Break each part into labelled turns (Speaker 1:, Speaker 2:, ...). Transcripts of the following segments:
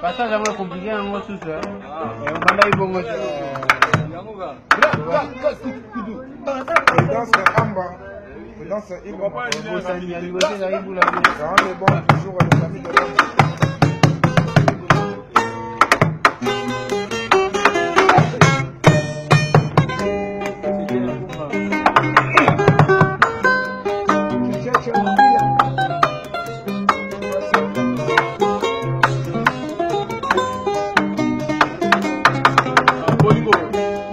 Speaker 1: Passage yango compliqué yango susu obandaki bongo.
Speaker 2: Danse Amba, danse Iloma.
Speaker 1: Bosani ya liboso ezalaki bula.
Speaker 2: Ça rend les bons toujours les amis de l'homme.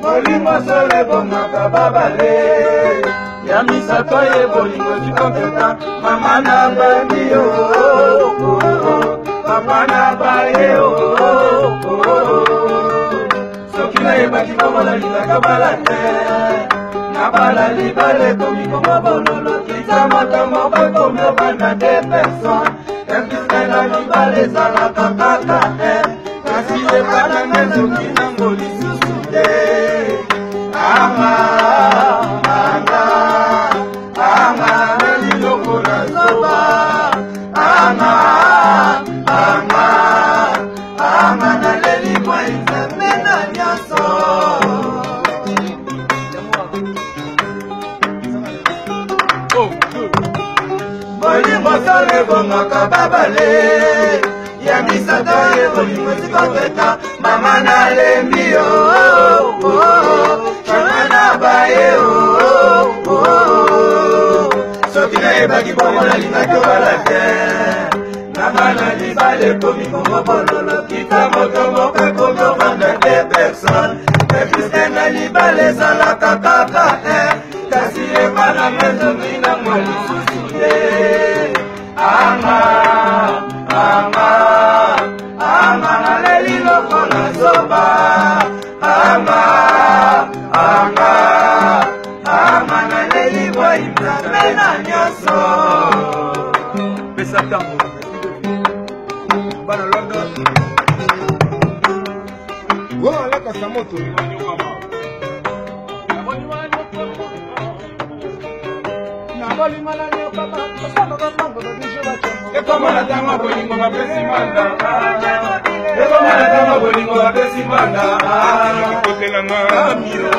Speaker 3: Molimo solo ebongaka babale ya misato ye bolingo tikoketa mama na bandi yo, papa na baye yo. Soki nayebaki bongo nalingaka bala te, nabala libala ekomi kongo bololo. Kita moto moko ekomi obanda de personne episke na libala ezalaka kaka te, kasi epananga ezoki nango lisusu te. Anga anga anga naliloko na zoba, anga anga anga naleli mwai Nzambe na nyonso. Bolingo solo ebongaka babale ya misato ye bolingo esikoketa mama nalembi yo, mama na baye. Soki nayebaki bongo nalingaki obala te, nabana libala ekomi kongo bololo. Kita moto moko ekomi ovanda te personne epuiske na libala ezalaka kaka te, kasi ebalanga ezongi nango lisusu te. Anga anga anga naleli lokola zoba, anga anga anga naleli bwai Nzambe na nyonso.
Speaker 4: Pesa ntango bana London.
Speaker 2: Goma alakasa moto.
Speaker 3: Ekoma na ntango bolingo bapesi manda, ekoma na ntango bolingo bapesi manda.
Speaker 2: Kotelanga.
Speaker 3: Amio.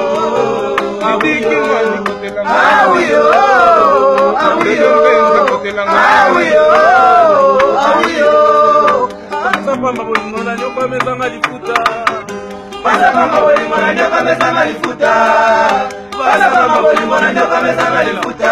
Speaker 2: Lidikinga likotelanga.
Speaker 3: Awiyo, awiyo, awiyo, awiyo.
Speaker 4: Pamba bolingo na nyoka mezanga lifuta.
Speaker 3: Pasapamba bolingo na nyoka mezanga lifuta, pasapamba bolingo na nyoka mezanga lifuta.